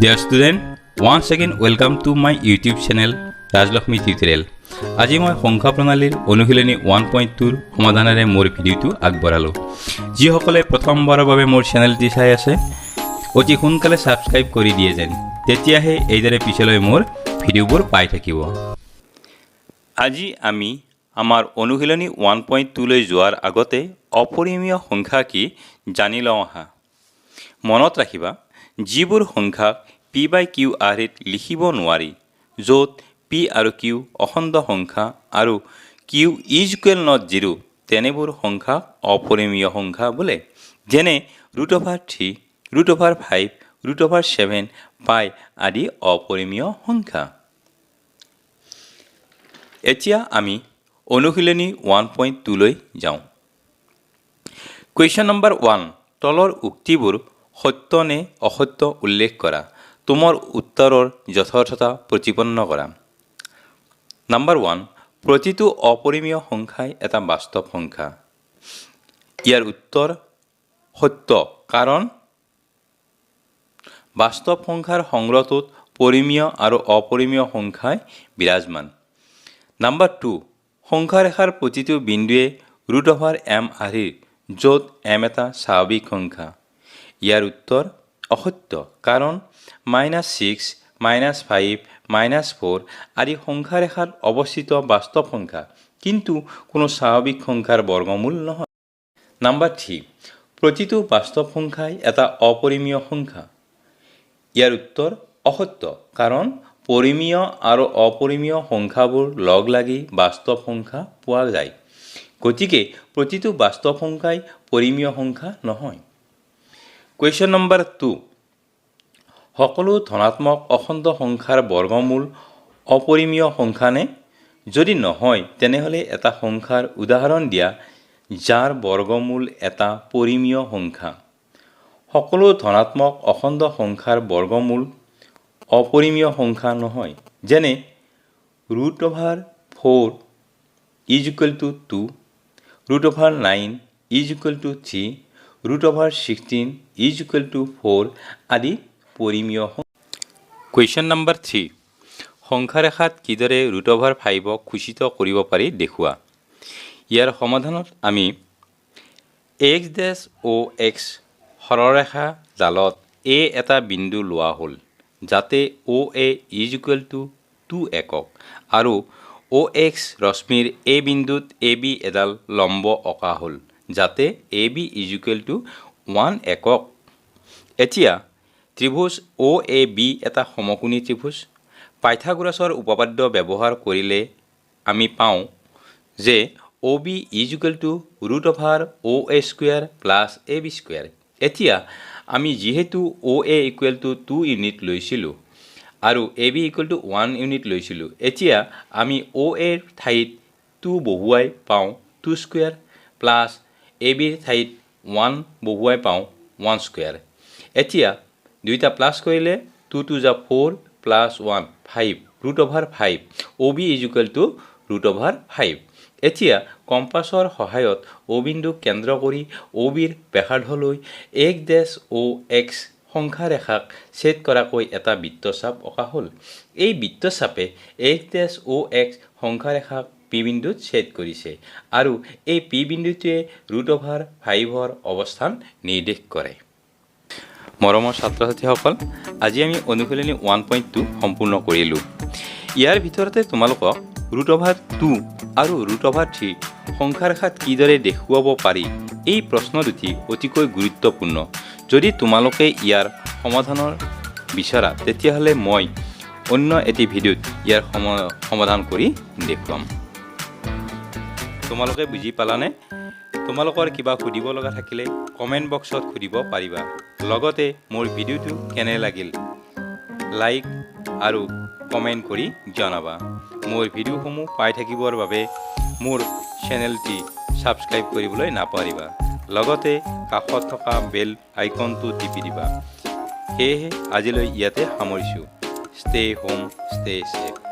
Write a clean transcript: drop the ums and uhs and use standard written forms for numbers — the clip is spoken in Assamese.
Dear student, once again welcome to my YouTube channel Rajlakshmi Tutorial. আজি মই সংখ্যা প্ৰণালীৰ অনুশীলনী 1.2ৰ সমাধানেৰে মোৰ ভিডিঅ'টো আগবঢ়ালোঁ। যিসকলে প্ৰথমবাৰৰ বাবে মোৰ চেনেলটি চাই আছে, অতি সোনকালে ছাবস্ক্ৰাইব কৰি দিয়ে যেন, তেতিয়াহে এইদৰে পিছলৈ মোৰ ভিডিঅ'বোৰ পাই থাকিব। আজি আমি আমাৰ অনুশীলনী 1.2লৈ যোৱাৰ আগতে অপৰিমেয় সংখ্যা কি জানি লওঁ আহা। মনত ৰাখিবা, যিবোৰ সংখ্যাক পি বাই কিউ আৰ্হিত লিখিব নোৱাৰি, য'ত পি আৰু কিউ অখণ্ড সংখ্যা আৰু q is equal not zero, তেনেবোৰ সংখ্যাক অপৰিমেয় সংখ্যা বোলে। যেনে root over three, root over five, root over seven, pi আদি অপৰিমেয় সংখ্যা। এতিয়া আমি অনুশীলনী 1.2লৈ যাওঁ। কুৱেশ্যন নম্বৰ 1, তলৰ উক্তিবোৰ সত্য নে অসত্য উল্লেখ কৰা। তোমাৰ উত্তৰৰ যথাৰ্থতা প্ৰতিপন্ন কৰা। নাম্বাৰ 1, প্ৰতিটো অপৰিমেয় সংখ্যাই এটা বাস্তৱ সংখ্যা। ইয়াৰ উত্তৰ সত্য, কাৰণ বাস্তৱ সংখ্যাৰ সংগ্ৰহটোত পৰিমেয় আৰু অপৰিমেয় সংখ্যাই বিৰাজমান। নাম্বাৰ 2, সংখ্যাৰেখাৰ প্ৰতিটো বিন্দুৱে ৰুট অভাৰ এম আৰ্হিৰ, য'ত এম এটা স্বাভাৱিক সংখ্যা। ইয়াৰ উত্তৰ অসত্য, কাৰণ -6, -5, -4 আদি সংখ্যাৰেখাত অৱস্থিত বাস্তৱ সংখ্যা, কিন্তু কোনো স্বাভাৱিক সংখ্যাৰ বৰ্গমূল নহয়। নাম্বাৰ 3, প্ৰতিটো বাস্তৱ সংখ্যাই এটা অপৰিমেয় সংখ্যা। ইয়াৰ উত্তৰ অসত্য, কাৰণ পৰিমেয় আৰু অপৰিমেয় সংখ্যাবোৰ লগ লাগি বাস্তৱ সংখ্যা পোৱা যায়। গতিকে প্ৰতিটো বাস্তৱ সংখ্যাই পৰিমেয় সংখ্যা নহয়। কুৱেশ্যন নম্বৰ 2, সকলো ধনাত্মক অখণ্ড সংখ্যাৰ বৰ্গমূল অপৰিমেয় সংখ্যা নে? যদি নহয়, তেনেহ'লে এটা সংখ্যাৰ উদাহৰণ দিয়া যাৰ বৰ্গমূল এটা পৰিমেয় সংখ্যা। সকলো ধনাত্মক অখণ্ড সংখ্যাৰ বৰ্গমূল অপৰিমেয় সংখ্যা নহয়। যেনে root over 4 is equal to 2, root over 9 is equal to 3, root over 16 is equal to 4 আদি পৰিমেয়। কুৱেশ্যন নম্বৰ 3, সংখ্যাৰেখাত কিদৰে ৰুট অভাৰ ফাইভক সূচিত কৰিব পাৰি দেখুওৱা। ইয়াৰ সমাধানত আমি এক্স ডেছ অ' এক্স সৰলৰেখা ডালত এ এটা বিন্দু লোৱা হ'ল, যাতে OA is equal to 2 একক আৰু অ' এক্স ৰশ্মিৰ এ বিন্দুত এ বি এডাল লম্ব অঁকা হ'ল, যাতে AB is equal to 1 একক। এতিয়া ত্ৰিভুজ অ' এ বি এটা সমকোণী ত্ৰিভুজ। পাইথাগোৰাছৰ উপপাদ্য ব্যৱহাৰ কৰিলে আমি পাওঁ যে OB is equal to root over OA square plus AB square। এতিয়া আমি যিহেতু OA equal to 2 unit লৈছিলোঁ আৰু AB equal to 1 unit লৈছিলোঁ, এতিয়া আমি অ' এৰ ঠাইত 2 বহুৱাই পাওঁ 2 স্কুৱেৰ প্লাছ এ বিৰ ঠাইত 1 বহুৱাই পাওঁ 1 স্কুৱেৰ। এতিয়া দুইটা প্লাছ কৰিলে 2 2 za 4 plus 1 5, root over 5। OB is equal to root over 5। এতিয়া কম্পাছৰ সহায়ত অ' বিন্দুক কেন্দ্ৰ কৰি অ' বিৰ ব্যাসাৰ্ধলৈ এক্স ডেছ অ' এক্স সংখ্যাৰেখাক ছেদ কৰাকৈ এটা বৃত্তচাপ অঁকা হ'ল। এই বৃত্তচাপে এক্স ডেছ অ' এক্স সংখ্যাৰেখাক পি বিন্দুত ছেদ কৰিছে আৰু এই পি বিন্দুটোৱে ৰুট অভাৰ ফাইভৰ অৱস্থান নিৰ্দেশ কৰে। মৰমৰ ছাত্ৰ ছাত্ৰীসকল, আজি আমি অনুশীলনী 1.2 সম্পূৰ্ণ কৰিলোঁ। ইয়াৰ ভিতৰতে তোমালোকক ৰুট অভাৰ 2 আৰু ৰুট অভাৰ 3 সংখ্যাৰেখাত কিদৰে দেখুৱাব পাৰি, এই প্ৰশ্ন দুটি অতিকৈ গুৰুত্বপূৰ্ণ। যদি তোমালোকে ইয়াৰ সমাধানৰ বিচৰা, তেতিয়াহ'লে মই অন্য এটি ভিডিঅ'ত ইয়াৰ সমাধান কৰি দেখুৱাম। তোমালোকে বুজি পালানে? তোমালোকৰ কিবা সুধিব লগা থাকিলে কমেণ্ট বক্সত সুধিব পাৰিবা। লগতে মোৰ ভিডিঅ'টো কেনে লাগিল লাইক আৰু কমেণ্ট কৰি জনাবা। মোৰ ভিডিঅ'সমূহ পাই থাকিবৰ বাবে মোৰ চেনেলটি ছাবস্ক্ৰাইব কৰিবলৈ নাপাহৰিবা। লগতে কাষত থকা বেল আইকনটো টিপি দিবা। সেয়েহে আজিলৈ ইয়াতে সামৰিছোঁ। Stay home, stay safe.